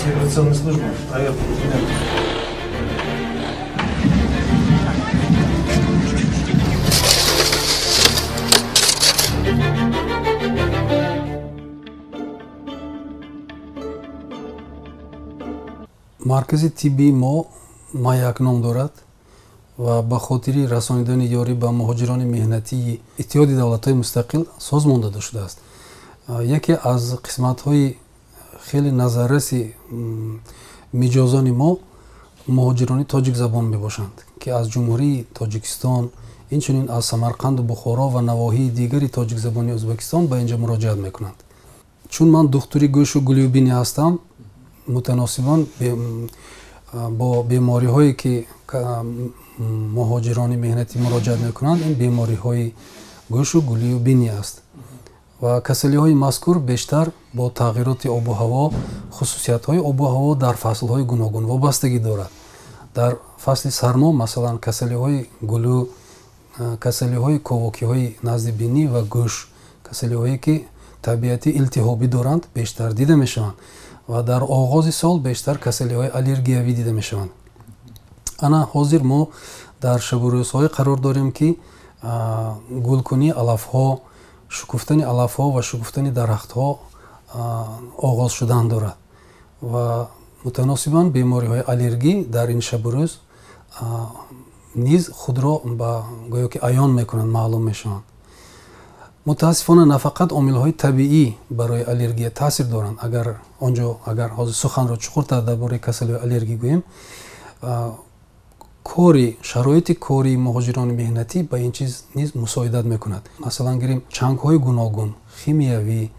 С миграционной службы. Проверка документов. Маркази тиббии мо Маяк ном дорад ва ба хотири расонидани ёрӣ ба муҳоҷирони меҳнатии Иттиҳоди давлатҳои мустақил созмон дода шудааст. Яке аз қисматҳои хеле назарраси миҷозони мо муҳоҷирони тоҷикзабон мебошанд, ки аз Ҷумҳурии Тоҷикистон, инчунин аз Самарқанду Бухоро ва навоҳии дигари тоҷикзабони Ӯзбекистон ба инҷа муроҷиат мекунанд. Чун ман духтури гӯшу гулӯбинӣ ҳастам, мутаносибан бо бемориҳое ки муҳоҷирони меҳнатӣ муроҷиат мекунанд, ин бемориҳои гӯшу гулӯю бинӣ аст ва касалиҳои мазкур бештар бо тағйироти обу ҳаво, хусусиятҳои обу ҳаво дар фаслҳои гуногун вобастагӣ дорад. Дар фасли сармо, масалан, касалиҳои гулӯ, касалиҳои ковокиҳои назди бинӣ ва гӯш, касалиҳое ки табиати илтиҳобӣ доранд, бештар дида мешаванд ва дар оғози сол бештар касалиҳои аллергиявӣ дида мешаванд. Ана ҳозир мо дар шабу рӯзҳое қарор дорем, ки гулкунии алафҳо, шукуфтани алафҳо ва шукуфтани дарахтҳо оғоз шудан дорад ва мутаносибан бемориҳои аллергӣ дар ин шабу рӯз низ худро ба гӯё ки аён мекунанд, маълум мешаванд. Мутаассифона, на фақат омилҳои табиӣ барои аллергия таъсир доранд. Агар онҷо, агар ҳозир суханро чуқуртар дар бораи касалиҳои аллергӣ гӯем, кори шароити кории муҳоҷирони меҳнатӣ ба ин чиз низ мусоидат мекунад. Масалан, гирем чангҳои гуногун, химиявӣ,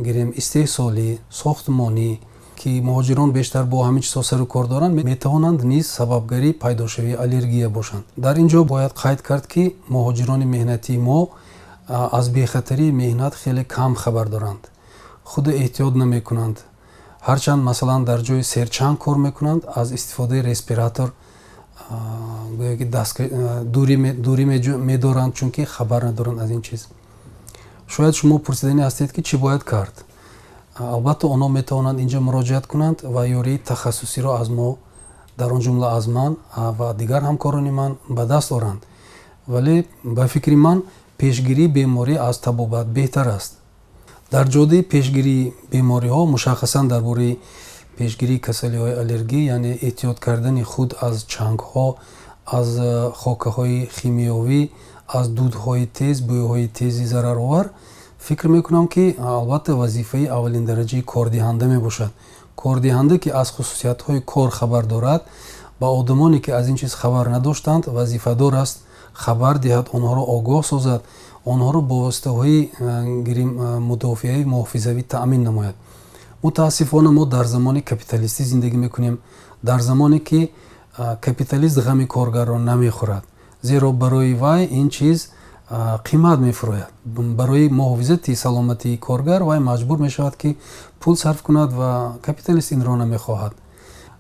гирем истеҳсолӣ, сохтмонӣ, ки муҳоҷирон бештар бо ҳамин чизҳо сару кор доранд, метавонанд низ сабабгари пайдошавии аллергия бошанд. Дар ин ҷо бояд қайд кард, ки муҳоҷирони меҳнатии мо аз бехатарии меҳнат хеле кам хабар доранд, худу эҳтиёт намекунанд. Ҳарчанд, масалан, дар ҷои серчанг кор мекунанд, аз истифодаи респиратор гӯё ки дурӣ медоранд, чунки хабар надоранд аз ин чиз. Шояд шумо пурсиданӣ ҳастед, ки чӣ бояд кард. Албатта, онҳо метавонанд инҷа муроҷиат кунанд ва ёрии тахассусиро аз мо, дар он ҷумла аз ман ва дигар ҳамкорони ман, ба даст оранд. Вале ба фикри ман, пешгирии беморӣ аз табобат беҳтар аст. Дар ҷодаи пешгирии бемориҳо, мушаххасан дар бораи пешгирии касалиҳои аллергӣ, яъне эҳтиёт кардани худ аз чангҳо, аз хокаҳои химиёвӣ, аз дудҳои тез, бӯйҳои тези зараровар, фикр мекунам, ки албатта вазифаи аввалиндараҷаи кордиҳанда мебошад. Кордиҳанда, ки аз хусусиятҳои кор хабар дорад, ба одамоне, ки аз ин чиз хабар надоштанд, вазифадор аст хабар диҳад, онҳоро огоҳ созад, онҳоро бо воситаҳои гирим мудофиаи муҳофизавӣ таъмин намояд. Мутаассифона, мо дар замони капиталистӣ зиндагӣ мекунем, дар замоне ки капиталист ғами коргарро намехӯрад, зеро барои вай ин чиз қимат мефурӯяд. Барои муҳофизати саломатии коргар вай маҷбур мешавад, ки пул сарф кунад, ва капиталист инро намехоҳад.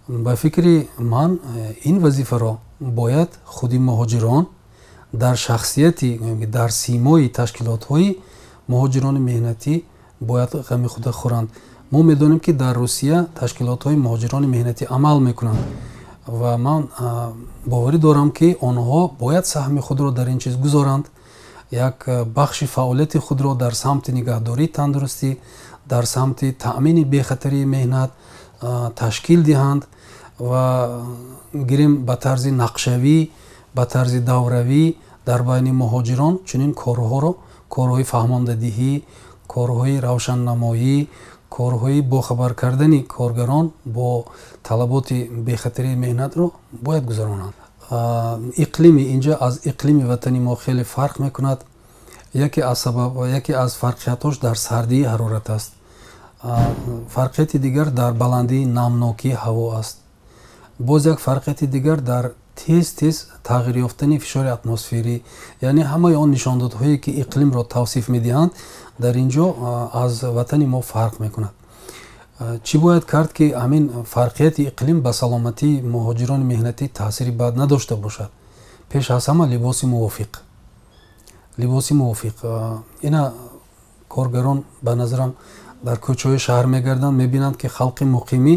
Ба фикри ман, ин вазифаро бояд худи муҳоҷирон дар шахсияти, дар симои ташкилотҳои муҳоҷирони меҳнатӣ бояд ғами худа хӯранд. Мо медонем, ки дар Русия ташкилотҳои муҳоҷирони меҳнатӣ амал мекунанд ва ман боварӣ дорам, ки онҳо бояд саҳми худро дар ин чиз гузоранд, як бахши фаъолияти худро дар самти нигаҳдории тандурустӣ, дар самти таъмини бехатарии меҳнат ташкил диҳанд ва гирем ба тарзи нақшавӣ, ба тарзи давравӣ дар байни муҳоҷирон чунин корҳоро, корҳои фаҳмондадиҳӣ, корҳои равшаннамоӣ, корҳои бохабар кардани коргарон бо талаботи бехатарии меҳнатро бояд гузаронанд. Иқлими инҷа аз иқлими ватани мо хеле фарқ мекунад. Яке аз сабаб, яке аз фарқиятҳош дар сардии ҳарорат аст. Фарқияти дигар дар баландии намнокии ҳаво аст. Боз як фарқияти дигар дар тез тез тағйир ёфтани фишори атмосферӣ, яъне ҳамаи он нишондодҳое, ки иқлимро тавсиф медиҳанд, дар ин ҷо аз ватани мо фарқ мекунад. Чӣ бояд кард, ки ҳамин фарқияти иқлим ба саломатии муҳоҷирони меҳнатӣ таъсири бад надошта бошад? Пеш аз ҳама, либоси мувофиқ, либоси мувофиқ. Ина коргарон, ба назарам, дар кӯчаҳои шаҳр мегарданд, мебинанд, ки халқи муқимӣ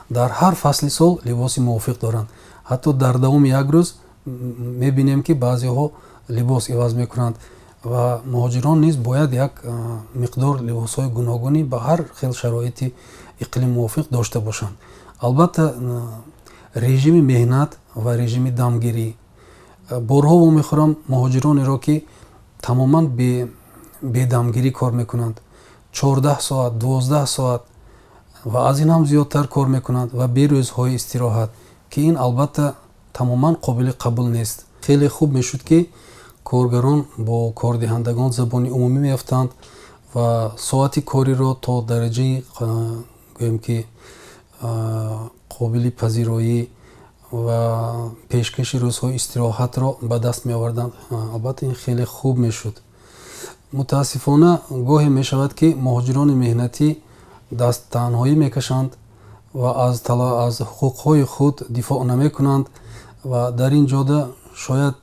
Дар ҳар фасли сол либоси мувофиқ доранд. Ҳатто дар давоми як рӯз мебинем, ки баъзеҳо либос иваз мекунанд ва муҳоҷирон низ бояд як миқдор либосҳои гуногунӣ ба ҳар хел шароити иқлим мувофиқ дошта бошанд. Албатта, режими меҳнат ва режими дамгирӣ. Борҳо вомехӯрам муҳоҷиронеро, ки тамоман бедамгирӣ кор мекунанд, 14 соат, 12 соат ва аз ин ҳам зиёдтар кор мекунанд ва бе рӯзҳои истироҳат, ки ин албатта тамоман қобили қабул нест. Хеле хуб мешуд, ки коргарон бо кордиҳандагон забони умумӣ меёфтанд ва соати кориро то дараҷаи, гӯем ки, қобили пазироӣ ва пешкаши рӯзҳои истироҳатро ба даст меоварданд. Албатта, ин хеле хуб мешуд. Мутаассифона, гоҳе мешавад, ки муҳоҷирони меҳнатӣ дасттанҳоӣ мекашанд ва аз ҳуқуқҳои худ дифоъ намекунанд ва дар ин ҷода шояд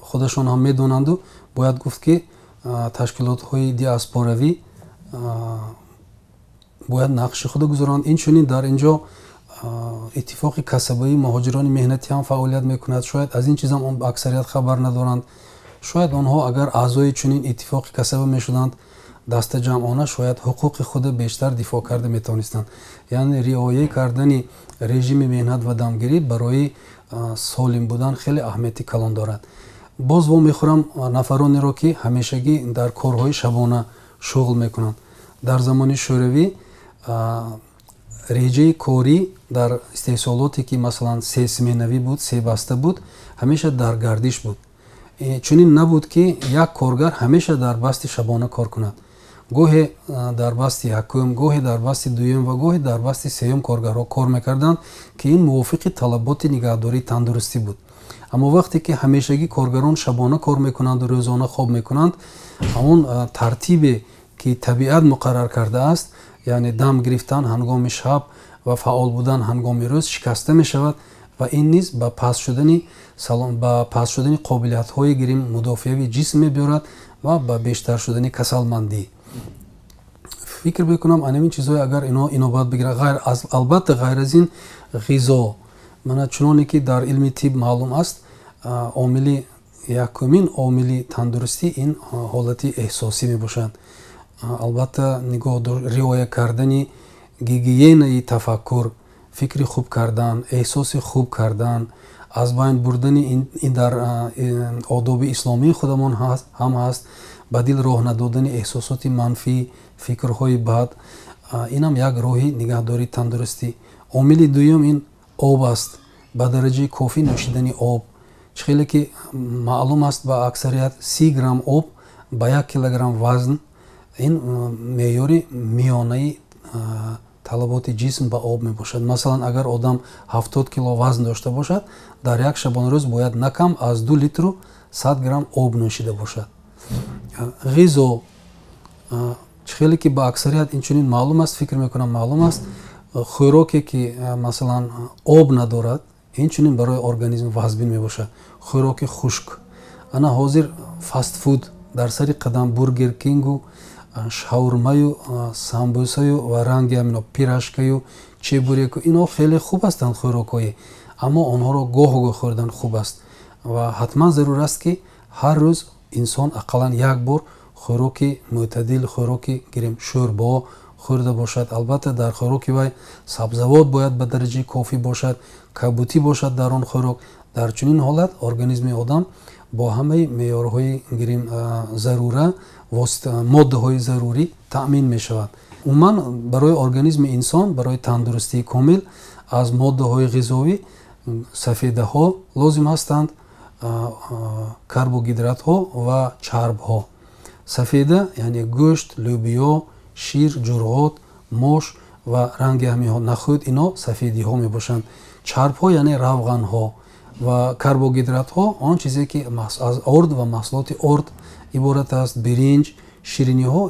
худашон ҳам медонанду бояд гуфт, ки ташкилотҳои диаспоравӣ бояд нақши худро гузоранд. Инчунин дар ин ҷо Иттифоқи касабаи муҳоҷирони меҳнатӣ ҳам фаъолият мекунад. Шояд аз ин чизам аксарият хабар надоранд. Шояд онҳо агар аъзои чунин иттифоқи касаба мешуданд, дастаҷамъона шояд ҳуқуқи худро бештар дифоъ карда метавонистанд. Яъне риоя кардани режими меҳнат ва дамгирӣ барои солим будан хеле аҳамияти калон дорад. Боз вомехӯрам нафаронеро, ки ҳамешагӣ дар корҳои шабона шуғл мекунанд. Дар замони Шӯравӣ реҷаи корӣ дар истеҳсолоте, ки масалан сесменавӣ буд, себаста буд, ҳамеша дар гардиш буд. Чунин набуд, ки як коргар ҳамеша дар басти шабона кор кунад. Гоҳе дар басти якум, гоҳе дар басти дуюм ва гоҳе дар басти сеюм коргарҳо кор мекарданд, ки ин мувофиқи талаботи нигаҳдории тандурустӣ буд. Аммо вақте ки ҳамешагӣ коргарон шабона кор мекунанду рӯзона хоб мекунанд, ҳамон тартибе, ки табиат муқаррар кардааст, яъне дам гирифтан ҳангоми шаб ва фаъол будан ҳангоми рӯз, шикаста мешавад ва ин низ ба паст шудани қобилиятҳои, гирим, мудофиавии ҷисм мебиёрад ва ба бештар шудани касалмандӣ. Фикр мекунам, анамин чизҳое агар ино инобат бигирад, албатта, ғайр аз ин ғизо. Мана чуноне ки дар илми тиб маълум аст, омили якумин, омили тандурустӣ ин ҳолати эҳсосӣ мебошад. Албатта, нигоҳ риоя кардани гигиенаи тафаккур, фикри хуб кардан, эҳсоси хуб кардан, аз байн бурдани ин дар одоби исломии худамон ҳам ҳаст, ба дил роҳ надодани эҳсосоти манфӣ, фикрҳои бад, инам як роҳи нигаҳдории тандурустӣ. Омили дуюм ин об аст, ба дараҷаи кофӣ нӯшидани об. Чӣ хеле ки маълум аст ба аксарият, 30 грамм об ба 1 килограмм вазн ин меъёри миёнаи талаботи ҷисм ба об мебошад. Масалан, агар одам 70 кило вазн дошта бошад, дар як шабонарӯз бояд на кам аз 2 литру 100 грамм об нӯшида бошад. Ғизо, чӣ хеле ки ба аксарият инчунин маълум аст, фикр мекунам, маълум аст, хӯроке ки масалан об надорад, инчунин барои организм вазбин мебошад. Хӯроки хушк, ана ҳозир фастфуд дар сари қадам, Бургер Кингу, шаурмаю, самбусаю ва ранги ҳамино, пирожкаю, чебуреку, инҳо хеле хуб ҳастанд хӯрокҳое, аммо онҳоро гоҳ гоҳ хӯрдан хуб аст ва ҳатман зарур аст, ки ҳар рӯз инсон ақаллан як бор хӯроки мӯътадил, хӯроки, гирем, шӯрбо хӯрда бошад. Албатта, дар хӯроки вай сабзавот бояд ба дараҷаи кофӣ бошад, кабутӣ бошад дар он хӯрок. Дар чунин ҳолат организми одам бо ҳамаи меъёрҳои, гирем, зарура, моддаҳои зарурӣ таъмин мешавад. Умуман, барои организми инсон, барои тандурустии комил аз моддаҳои ғизовӣ сафедаҳо лозим ҳастанд, карбогидратҳо ва чарбҳо. Сафеда яъне гӯшт, лӯбиё, шир, ҷурғот, мош ва ранги ҳаминҳо, нахӯд, ино сафедиҳо мебошанд. Чарбҳо яъне равғанҳо ва карбогидратҳо он чизе ки аз орд ва маҳсулоти орд иборат аст, биринҷ, шириниҳо,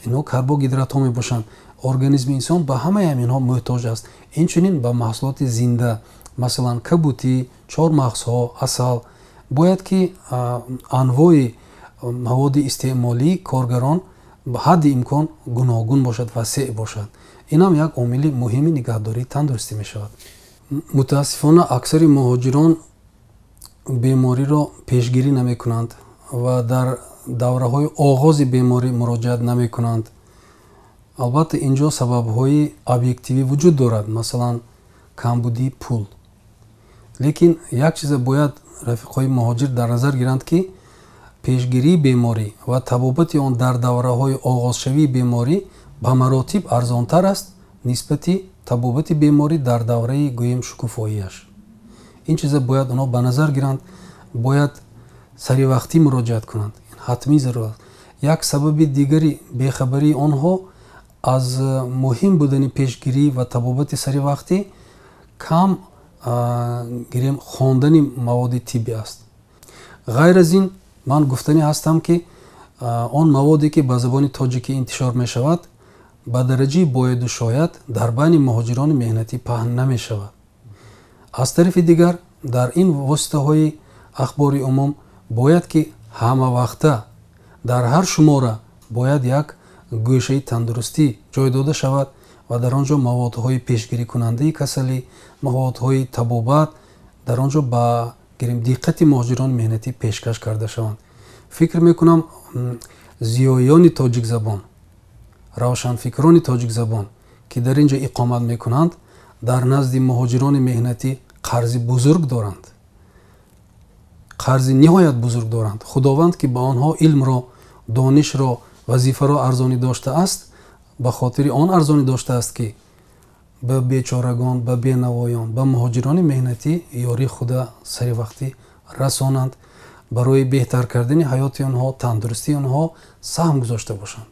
ино карбогидратҳо мебошанд. Организми инсон ба ҳамаи ҳаминҳо муҳтоҷ аст, инчунин ба маҳсулоти зинда, масалан кабутӣ, чормағзҳо, асал. Бояд ки анвои маводи истеъмолии коргарон ба ҳадди имкон гуногун бошад, васеъ бошад. Ин ҳам як омили муҳими нигаҳдории тандурустӣ мешавад. Мутаассифона, аксари муҳоҷирон бемориро пешгирӣ намекунанд ва дар давраҳои оғози беморӣ муроҷиат намекунанд. Албатта, ин ҷо сабабҳои объективӣ вуҷуд дорад, масалан, камбудии пул. Лекин як чиза бояд рафиқҳои муҳоҷир дар назар гиранд, ки пешгирии беморӣ ва табобати он дар давраҳои оғозшавии беморӣ ба маротиб арзонтар аст нисбати табобати беморӣ дар давраи, гӯем, шукуфоияш. Ин чиза бояд онҳо ба назар гиранд, бояд саривақтӣ муроҷиат кунанд, ҳатмӣ зарур аст. Як сабаби дигари бехабарии онҳо аз муҳим будани пешгирӣ ва табобати саривақтӣ кам, гирем, хондани маводи тиббӣ аст. Ғайр аз ин, ман гуфтанӣ ҳастам, ки он маводе, ки ба забони тоҷикӣ интишор мешавад, ба дараҷаи бояду шояд дар байни муҳоҷирони меҳнатӣ паҳн намешавад. Аз тарафи дигар, дар ин воситаҳои ахбори умум бояд ки ҳамавақта дар ҳар шумора бояд як гӯшаи тандурустӣ ҷой дода шавад ва дар он ҷо маводҳои пешгирикунандаи касалӣ, маводҳои табобат дар он ҷо ба, гирем, диққати муҳоҷирони меҳнатӣ пешкаш карда шаванд. Фикр мекунам, зиёиёни тоҷикзабон, равшанфикрони тоҷикзабон, ки дар ин ҷо иқомат мекунанд, дар назди муҳоҷирони меҳнатӣ қарзи бузург доранд, қарзи ниҳоят бузург доранд. Худованд, ки ба онҳо илмро, донишро, вазифаро арзонӣ доштааст, ба хотири он арзонӣ доштааст, ки ба бечорагон, ба бенавоён, ба муҳоҷирони меҳнатӣ ёрии худа саривақтӣ расонанд, барои беҳтар кардани ҳаёти онҳо, тандурустии онҳо саҳм гузошта бошанд.